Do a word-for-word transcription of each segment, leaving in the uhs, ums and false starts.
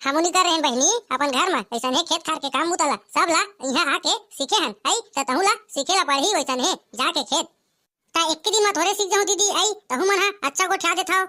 हमू नी कर रहेन बहिनी, अपन घर म अइसने खेत खार के काम बुता ला, सब ला इहाँ आके सीखे हन, अई त तहूँ ला सीखे ला पड़ही वइसने जाके खेत। त एक्के दिन म थोरे सीख जाहूँ दीदी, अई तहूँ मन ह अच्छा गोठिया देथव।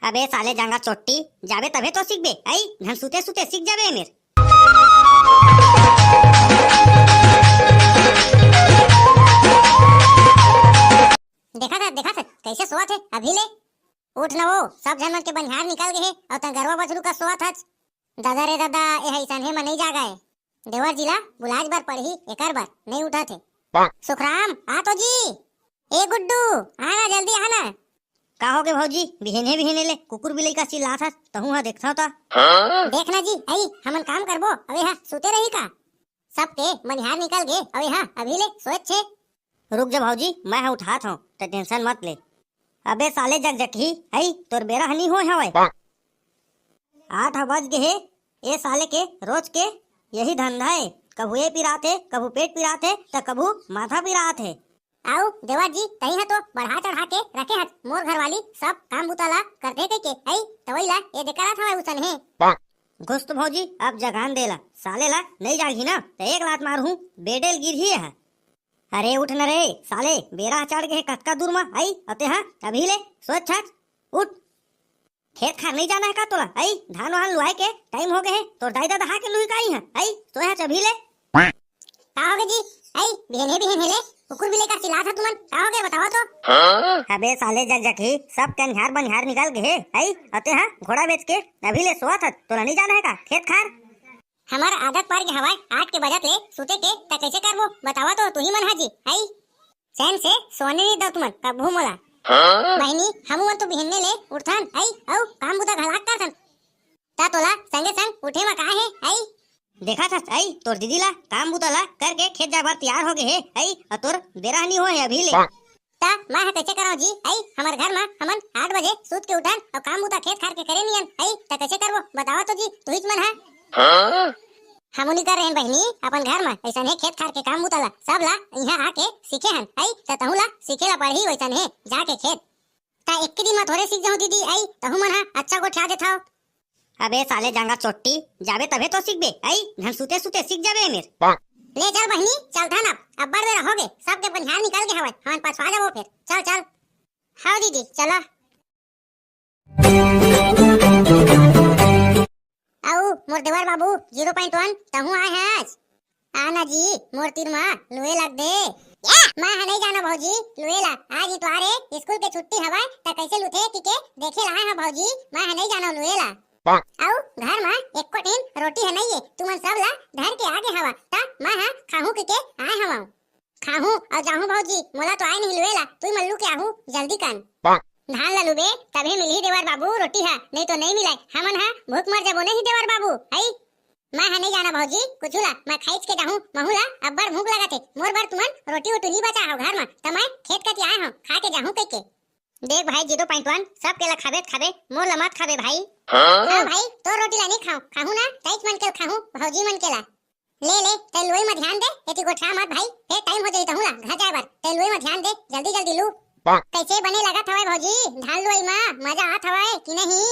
अबे साले जांगर चोट्टी, जाबे तभे तो सीखबे, अई धन सुते सुते सीख जाबे ए मेर। देखत हस, देखत हस, कइसे सोवत हे अभी ले। उठ न वो, सब झन मन के बनिहार निकल गे हे, अउ तैं गरवा बछरू कस सोवत हस। ददा रे ददा, ए ह अइसने म नइ जागय। देवर जी ला बुलाए बर पड़ही, एकर बर नइ उठत हे। सुखराम, आ तो जी। ए गुड्डू, आ ना, जल्दी आ ना। का होगे भौजी, बिहने बिहने ले कुकुर बिलई कस चिल्लात हस, तहूँ ह देखथव त। देख ना जी, अई हमन काम करबो, अबे हा सुते रही का? सबके बनिहार निकल गे, अबे हा अभी ले सोच छे। रुक जा भौजी, मैं ह उठात हंव, त tension मत ले। अबे साले जकजकही, अई तोर बेरा ह नी होय हवय। आठ ह बज गे हे, ए साले के रोज के यही धंधा हे, कभू ए पिरात हे, कभू पेट पिरात हे, त कभू माथा पिरात हे। अउ देवर जी, तहीं ह तो बढ़ा चढ़ा के रखे हस, मोर घरवाली सब काम बुता ला करथे कहिके, अई तवई ला ए दे करत हवय उसने। घुस तो भौजी, अब जगान दे ला, साले ला नइ जागही ना, त एक लात मारहूँ, बेडेल गिरही ए ह। अरे उठ न रे साले, बेरा ह चढ़ गे हे कतका दूर म, अई अते ह अभी ले सोच छच, उठ। खेत खार नइ जाना हे का तोला? अई धान वाहन लुआए के time होगे हे, तोर दाई ददा हा के लुही का इहाँ? अई सोए हच अभी ले। का होगे जी? अई बिहने बिहने ले कुकुर बिलई कस चिल्लात हव तुमन, का होगे बतावा तो? अबे साले जकजकही, सब के अनिहार बनिहार निकल गे हे, अई अते हा घोड़ा बेच के अभी ले सोवत हच, तोला नइ जाना हे का खेत खार? हमर आदत पड़ गे हवय आठ के बजत ले सुते के, त कइसे करबो बतावा तो तुही मन हा जी, अई चैन से सोने नइ दव तुमन कभू मोला। बहिनी, हमू मन तो बिहन्ने ले उठथन, अई अउ काम बुता घलाक करथन। त तोला संगे संग उठे म का हे, अई? देखत हस, अई तोर दीदी ला काम बुता ला करके खेत जाए बर तैयार होगे हे, अई अउ तोर बेरा ह नी होय हे अभी ले। त मैं ह कइसे करंव जी, अई हमर घर म हमन आठ बजे सुत के उठन अउ काम बुता खेत खार के करे नियन, अई त कइसे करबो बतावा तो जी तुहीच मन ह। हमू नी कर रहेन बहिनी, अपन घर म अइसने खेत खार के काम बुता ला, सब ला इहाँ आके सीखे हन, अई त तहूँ ला सीखे ला पड़ही वइसने जाके खेत। त एक्के दिन म थोरे सीख जाहूँ दीदी, अई तहूँ मन ह अच्छा गोठिया देथव। अबे साले जांगर चोट्टी, जाबे तभे तो सीखबे, अई धन सुते सुते सीख जाबे ए मेर। ले चल बहिनी, चलथन अब, अब्बड़ बेरा होगे, सबके बनिहार निकल गे हवय, हमन पछवा जाबो फेर, चल चल। हव दीदी, चला। अउ मोर देवर बाबू zero point one, तहूँ आए हस? आ ना जी, मोर तीर म लुए लाग दे। मैं ह नइ जानव भौजी लुए ला। आज इतवार ए, स्कूल के छुट्टी हवय, त कइसे लुथे किके देखे ला आए हंव भौजी, मैं ह नइ जानव लुए ला। अउ घर म एको ठिन रोटी ह नइये, तुमन सब ला धर के आगे हवा, त मैं ह खाहूं किके आए हवंव। खाहूं अउ जाहूं भौजी, मोला तो आए नहीं लुए ला, तुई मन लू के आहू जल्दी कन। धान ला लुबे तभे मिलही देवर बाबू रोटी हा, नहीं तो नहीं मिलय, हमन हा भूख मर जाबो नहीं देवर बाबू, हई। मैं हा नहीं जाना भौजी, कुछु ला मैं खाइच के जाहूं, महू ला अब्बड़ भूख लगत हे, मोर बर तुमन रोटी ओटू नहीं बचा हो घर मा, त मैं खेत कति आए हूं, खा के जाहूं कहिके। देख भाई zero point one, सब के ला खाबे त खाबे, मोर ला मत खाबे भाई। हाँ? हाँ भाई, तोर रोटी ला नहीं खाऊं, खाहूं ना, ताईच मन के ला खाहूं, भौजी मन के ला। ले, ले, तै लुई म ध्यान दे, एती गोठिया मत भाई, फेर टाइम हो जाही तहूं ला घर जाए बर। तै लुई म ध्यान दे, जल्दी, जल्दी लू। कइसे बने लगत हवय भौजी, धान लुई म मजा आत हवय कि नहीं?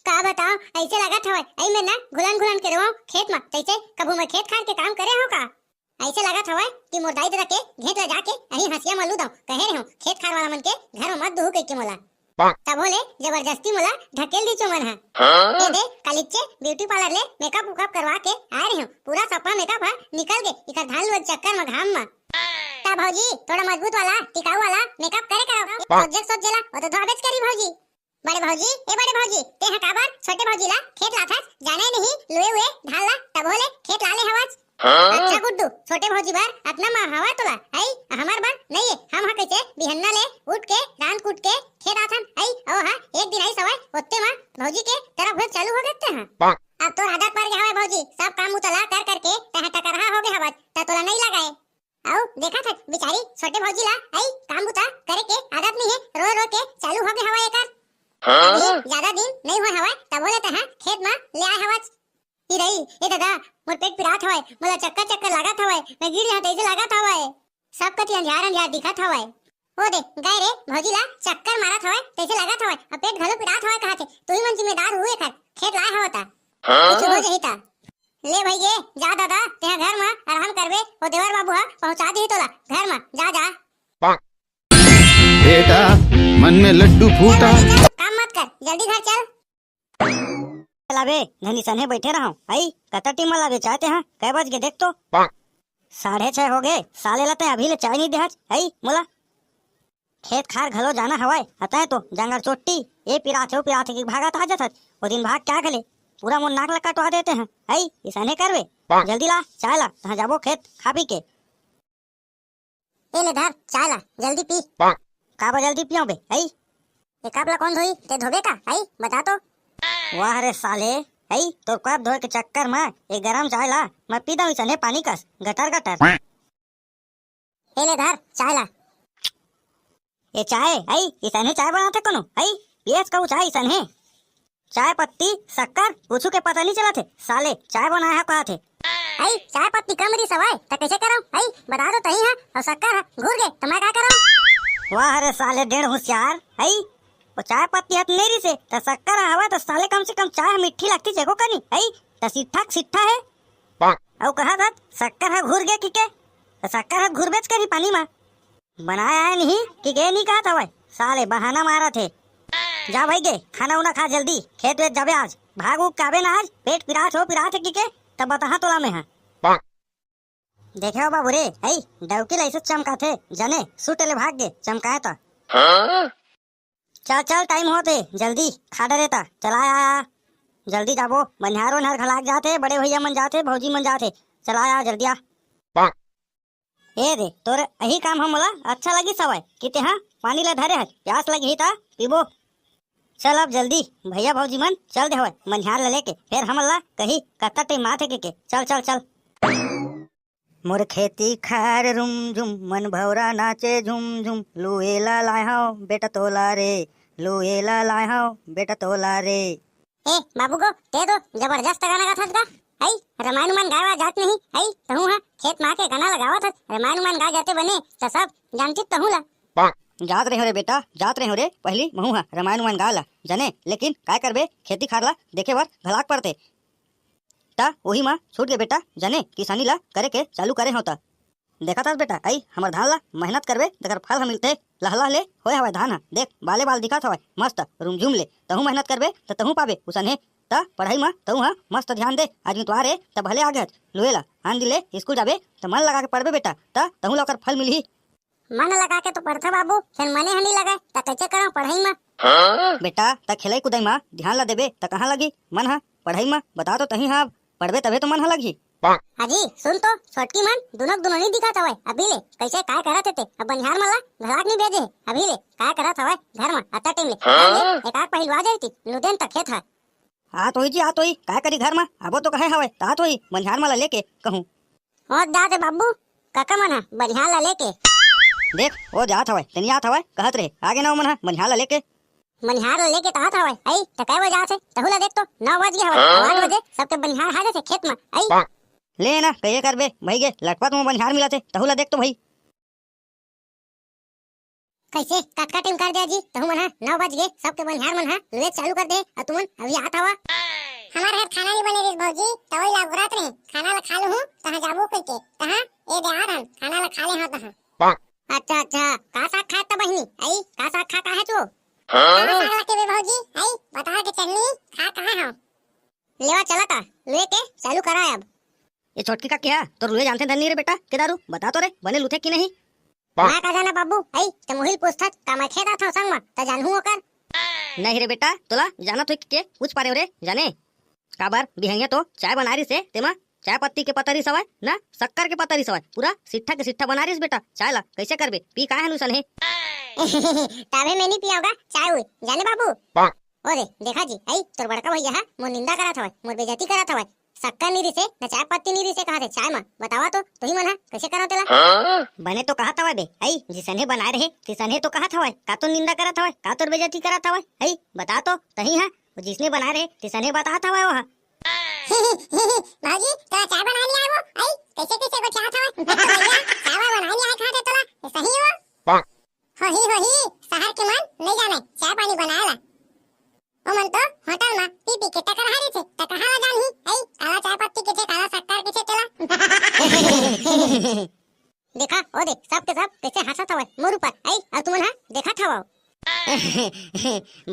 का बताओ, ऐसे लगत हवय, ऐ में ना घुलन घुलन के रोवं खेत म, तैसे कभू मैं खेत खार के काम करे हो का? ऐसे लगत हवय कि मोर दाई ददा के घेंच ला जाके अही हंसिया म लू दंव, कहे रेहेंव खेत खार वाला मन के घर म मत दुहू कहिके मोला। तभो ले जबरदस्ती मोला ढकेल दीचो मन ह। हाँ? ए दे, कालिच्चे ब्यूटी पार्लर ले मेकअप उकअप करवा के आए रेहेंव। पूरा सप्पा मेकअप ह निकल गे, इकर धान लुए चक्कर म घाम म। त भौजी, थोड़ा मजबूत वाला, टिकाऊ वाला मेकअप करे करव। सोझे सोझे ला, वो तो धोबेच करी भौजी। बड़े भौजी, ए बड़े भौजी, तें ह काबर छोटे भौजी ला खेत लाथस, जाने नहीं लुए हुए धान ला, तभो ले खेत ला ले हवस। हाँ? अच्छा गुड्डू, छोटे भौजी बर अतना म हवय तोला, हई, हमर बर नइये। हम ह कइसे बिहन्ना ले उठ के, रांध कूट के खेत आथन, हई, ओ ह एक दिन आइस हवय, ओत्ते म भौजी के तरफ भेद चालू हो गे ते ह। अब तोर आदत पड़ गे हवय भौजी, सब काम बुता ला कर करके तैं ह टकरहा हो गे हवस, त तोला नइ लगय। अउ देखत हस बिचारी छोटे भौजी ला, हई, काम बुता करे के आदत नइ हे, रो रो के चालू हो गे हवय एकर। हाँ? अभी ज्यादा दिन नइ होय हवय, तभो ले तैं ह खेत म ले आए हवस। ई रही, ए ददा, मोर पेट पिरात हवय, मोला चक्कर चक्कर लागत हवय, मैं गिर जाहूं तइसे लागत हवय। सब कति अंधियार अंधियार दिखत हवय। ओ दे, गए रे, भौजी ला चक्कर मारत हवय, तइसे लागत हवय, अउ पेट घलो पिरात हवय कहत हे, तुही मन जिम्मेदार हू एकर, खेत लाए हव त। कुछ हो जाही ता। ले भई गे, जा दादा, तेहा घर म आराम करबे, ओ देवर बाबू ह पहुंचा दिही तोला घर म, जा, जा। बेटा, मन में लड्डू फूटा। काम मत कर, जल्दी घर चल। लाबे, धनी सने बैठे रहव। अई, कतका टीम लाबे चाहते हैं? कै बज गे देख तो। साढ़े छह हो गे, साले ला तैं अभी ले चाय नहीं देहच। अई, मोला खेत खार घलो जाना हवय, अतय तो जांगर चोट्टी, ए पिराथे, ओ पिराथे कि भागत आ जाथच। ओ दिन भाग क्या घले, पूरा मोर नाक ला कटवा देते हैं। अई, इसने करबे, जल्दी ला, चाय ला, तहाँ जाबो खेत खा पी के। ए ले धर, चाय ला, जल्दी पी। काबर जल्दी पियो बे, अई? ए कप ला कौन धोई? तैं धोबे का, अई? बता तो। वाह रे साले, अई, तोर कप धोए के चक्कर म ए गरम चाय ला मैं पी दऊं इसने पानी कस, गटर गटर। ए ले धर, चाय ला। ए चाय, अई, इसने चाय बनाथे कोनो, अई? पियस कहू चाय इसने? चाय पत्ती, शक्कर, कुछु के पता नहीं चलत हे। साले, चाय बनाए ह कहत हे। अई, चाय पत्ती कम रिस हवय, त कइसे करव? अई, बता तो तही ह, अउ शक्कर ह घुर गे, त मैं का करव? वाह रे साले, डेढ़ होशियार, अई, ओ चाय पत्ती ह त नहीं रिसे, त शक्कर ह हवय, त साले कम से कम चाय ह मिट्ठी लगती जेको कनी, अई, त सिट्ठा के सिट्ठा हे। अउ कहत हत, शक्कर ह घुर गे किके, त शक्कर ह घुरबेच करी पानी म। बनाए आए नहीं कि गे नहीं कहत हवय, साले बहाना मारत हे। जा भई गे, खाना उना खा जल्दी, खेत वेत जाबे आज। भाग उग के आबे ना आज, पेट पिरात हो, पिरात हे कि के, तब बताहा तोला मैं हा। देखे हो बाबू रे, हई, डौकी ला ऐसे चमकाथे, जने, सुट ले भाग गे, चमकाए त। चल चल, टाइम होत हे, जल्दी खा डरे त, चला आ, आ, आ। जल्दी जाबो, बनिहार ओनिहार घलाक जात हे, बड़े भैया मन जात हे, भौजी मन जात हे, चला आ, जल्दी आ। ए दे, तोर अही काम ह मोला अच्छा लगिस हवय कि तेहा पानी ला धरे हस, प्यास लगही त पीबो। चल अब जल्दी, भैया भौजी मन चल दे हवय, बनिहार ला लेके, फेर हमन ला कही कतका टाइम आथे के, के। चल, चल, चल। मोर खेती खार रुम झुम, मन भौरा नाचे झुम झुम, लुए ला लाय हव बेटा तोला रे, लुए ला लाय हव बेटा तोला रे। ए बाबू गो, ते तो जबरदस्त गाना गाथस गा। हई, रमायन उमायन गाए वा जात नहीं, हई, तहूँ हा खेत मा के गाना लगावत हस, रमायन उमायन गाए जाते बने, त सब जानती तहूँ ला। जात रहे हो रे बेटा, जात रहे हो रे, पहली महू हा रमायन उमायन गाए ला, जने, लेकिन काय करबे, खेती खार ला देखे बर घलाक पड़ते। त ओही मा छूट गे बेटा, जने, किसानी ला करे के चालू करे हो त। देखत हस बेटा, अई हमर धान ला मेहनत करबे, तेकर फल ह मिलथे। लहलह ले होए हवय धान ह, देख बाले बाल दिखत हवय, मस्त रुमझुम ले। तहूँ मेहनत करबे त तहूँ पाबे उसने। त पढ़ई म तहूँ ह मस्त ध्यान दे, आज मितवार ए त भले आगे हच लुए ला, आन दिन ले स्कूल जाबे त मन लगा के पढ़बे बेटा, त तहूँ ला ओकर फल मिलही। मन लगा के तो पढ़थव बाबू, फेर मने ह नी लगय, त कइसे करव पढ़ई म? बेटा, त खेलई कुदई म ध्यान ला देबे त कहाँ लगही मन ह पढ़ई म? बता तो तहीं ह, अब पढ़बे तभे तो मन ह लगही। अजी, सुन तो, छोटकी मन दुनो के दुनो नी दिखत हवय। अभी ले कइसे काय करत हे ते? अब बनिहार मन ला घलाक नी भेजे हे। अभी ले काय करत हवय घर म अत्ता टाइम ले? हाँ? अरे, एक आध पहिलवा जाई ती, लुदेन त खेत ह। आत होई जी, आत होई। काय करी घर म? आबो तो कहे हवय, त आत होई। बनिहार मन ला लेके कहूँ। ओ जात हे बाबू, काका मन ह बनिहार ला लेके। देख, ओ जात हवय, तेनी आत हवय, कहत रहे, आगे ना ओ मन ह बनिहार ला लेके। मनिहार ला लेके त आत हवय। अई, त कै बजे आत हे? तहू ला देख तो, नौ बज गे हवय। हाँ? आठ बजे सबके बनिहार हा जाथे खेत म। अई। ले ना, कहिए करबे, भई गे, लटपट म बनिहार मिलत हे, तहू ला देख तो भई। कइसे? कतका टाइम कर दे जी? तहू मन हा, नौ बज गे, सबके बनिहार मन हा लुए चालू कर दे, अउ तुमन अभी आत हवा। हमार घर खाना नहीं बने रिस भौजी, त ओई ला अगुरात रहे, खाना ला खा लूहूँ, तहाँ जाबो कहिके, तहाँ, ए दे आ रहन, खाना ला खा ले हव तहाँ। अच्छा, अच्छा, का साग खात त बहिनी? अई, का साग खा, का है तू? हाँ? का साग लाके बे भौजी? अई, बता के चटनी खा, कहाँ हो? लेवा चला ता, लुए के चालू करा अब। ये छोटकी का किया? तोर लुए जानथे धनी रे बेटा, के दारू? बता तो रे, बने लुथे कि नहीं? मैं का जाना बाबू, अई, ते मुहिल पूछथस, का मैं खेत आथव संग म, त जानहूँ ओकर? नहीं रे बेटा, तोला जानत होई के पूछ पारे रे, जाने? काबर बिहनिया तो चाय बनाए रिस हे, तेमा चाय पत्ती के पता रिस हवय, ना शक्कर के पता रिस हवय, पूरा सिट्ठा के सिट्ठा बनाए रिस बेटा। चाय ला कइसे करबे, पी काय हन उसने? तभे मैं नी पियावगा चाय उय, जाने बाबू। ओ दे, देखा जी, अई तोर बड़का भैया हा मोर निंदा करत हवय, मोर बेइज्जती करत हवय। शक्कर नी रिसे, न चाय पत्ती नी रिसे, कहत हे चाय म। बतावा तो, तुही मन हा कइसे करव तेला? बने तो कहत हवय बे, अई जिसने बनाए रहे, तिसने तो कहत हवय, का तो निंदा करत हवय, का तोर बेइज्जती करत हवय, अई बता तो, तही हा, वो जिसने बनाए रहे, तिसने बतात हवय वो हा। भौजी, तोला चाय बनाए नी आए वो? अई, कइसे कइसे गोठियात हवय? अब तो भैया, चाय वाय बनाए नी आए खात हे तोला, सही वो? होही, होही, शहर के मन नइ जानय, चाय पानी बनाए ला। ओमन तो होटल म पी पी के टकरहा रहिथे, त कहाँ ला जानही? देखा, ओ दे, सब के सब कैसे हंसत हवय मोर ऊपर, अई, अउ तुमन हा देखत हवव।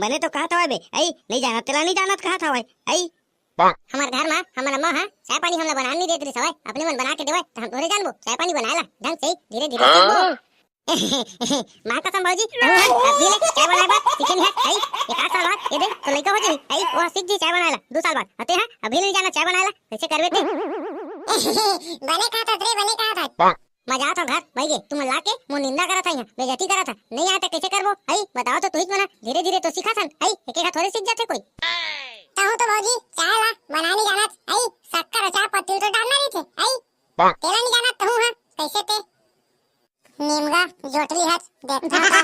बने तो कहत हवय बे, अई, नहीं जानत तेला नहीं जानत कहत हवय, अई। हमर घर मा हमर अम्मा हा चाय पानी हमला बनान नहीं देत रिस हवय, अपने मन बना के देवय, त हम थोरे जानबो चाय पानी बनाए ला, ढंग से ही, धीरे धीरे सीखबो। माँ कसम भौजी, तहूँ हा अभी ले चाय बनाए बर सीखे नहीं हस, अई, एक आध साल बाद ये दे तो लइका हो जाही, अई, वो सीख जी चाय बनाए ला, दू साल बाद, अते हा अभी ले नहीं जाना चाय बनाए ला, कैसे करबे ते? बने कहत हस रे, बने कहत हस। मैं जात हूँ घर, भाई गे, तुमन ला के मोर निंदा करत हा, यहाँ बेइज्जती करत हा, नहीं आए त कैसे करबो? अई, बताओ तो तुहिच मना, धीरे धीरे तो सीखत हन, अई, एक एक थोरे सीख जाथे कोई। तहूँ तो भौजी चाय ला बना नहीं जानत, अई, शक्कर अउ चाय पत्ती तो डालना रहिथे, अई, तेला नहीं जानत तहूँ हा, कैसे ते? निमगा जोटली हच, देखथव का?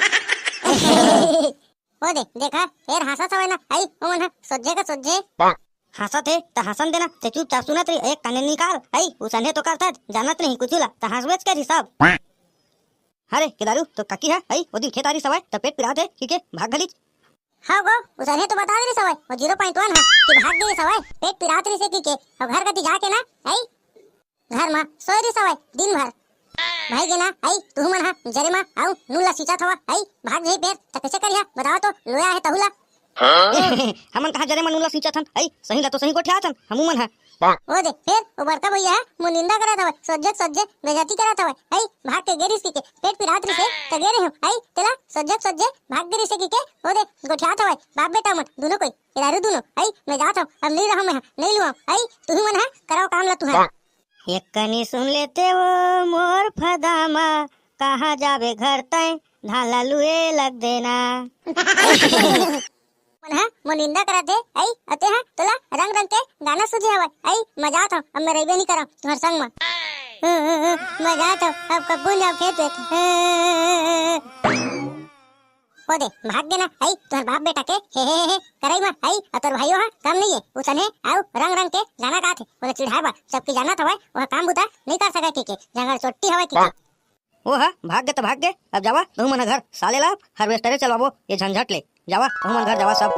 ओ दे, देखा, फेर हंसत हवय ना, अई, ओमन ह सोझे का सोझे। हंसत हे, त हंसन देना, ते चुपचाप सुनत रही, एक काने निकाल, अई, उसने तो करथच, जानत नहीं कुछ ला, त हंसबेच करही सब। अरे, केदारू, तो काकी है, अई, ओ दिन खेत आ रही सवय, त पेट पिरात हे, कहिके भाग घलीच। हाँ गो, उसने तो बता दे रही सवय, वो ज़ीरो पॉइंट वन है, कि भाग गई सवय, पेट पिरात रही से कहिके, अब घर कती जाके ना, अई, घर मा सोए रिस हवय दिन भर। भाई गे ना, अई, तुहू मन हा जरे मा अउ नून ला सींचत हवा, अई, भाग जाही फेर, त कैसे करिहा? बताओ तो, लोया है तहू ला। हमन कहाँ जरे मा नून ला सींचत हन, अई, सही ला तो सही गोठियात हन, हमू मन हा। ओ दे, फेर ओ बड़का भैया हा मोर निंदा करत हवय, सोझे के सोझे बेइज्जती करत हवय, अई, भाग के गे रिस कहिके, पेट पिरात रिस हे, त गे रेहेंव, अई, तेला सोझे के सोझे भाग गे रिस हे कहिके, ओ दे, गोठियात हवय, बाप बेटा मन, दूनों कोई। ए दारू दूनो, अई, मैं जात हूँ, अब नहीं रहूँ मैं, नहीं लुआऊँ, अई, तुही मन हा, कराओ काम ला तुहा। एक कनी सुन लेते वो मोर फदामा, कहाँ जाबे घर तय, धान ला लुए लग देना। मन हा, मोर निंदा करत हे, अई, अते हा, तोला रंग रंग के गाना सूझे हवय, अई, मैं जात हूँ, अब मैं रहिबे नहीं करम, तुहर संग मा। मैं जात हूँ, अब कब्बू जाओ खेत वेत। ओ दे, भाग गे ना, हई, तोहर बाप बेटा के, हे, हे, हे, हे, करई मा, हई, अउ तोर भाइयो हा, कम नहीं है, उसने, अउ रंग रंग के गाना गात हे, ओला चिढ़ाए बर, सबके जानत हवय, ओह काम बुता नहीं कर सकय कहिके, जंगल चोट्टी हवय कहिके। ओ हा, भाग गे त भाग गे, अब जावा, तुहू मन ह घर, साले ला, हार्वेस्टरे चलवाबो, ये झंझट ले, जावा, तुहू मन घर जावा सब।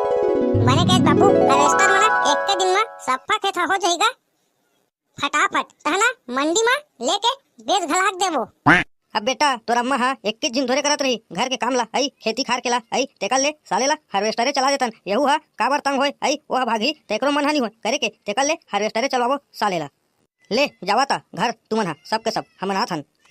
बने कहे बाबू, हार्वेस्टर मना, एक के दिन मा, सफा खेत हो जाएगा। फटाफट तहना मंडी मा लेके बेच घलाक देबो। अब बेटा, तोर अम्मा हा एक झिन धोरे करत रही घर के काम ला, अई खेती खार के ला, अई तेकर ले साले ला हार्वेस्टरे चला देतन। यहू हा काबर तंग होय, अई ओह भागही तेकरो मन हा नी होय करे के, तेकर ले हार्वेस्टरे चलवाबो साले ला। ले जावा ता घर तुमन हा, सबके सब हमन आत हन।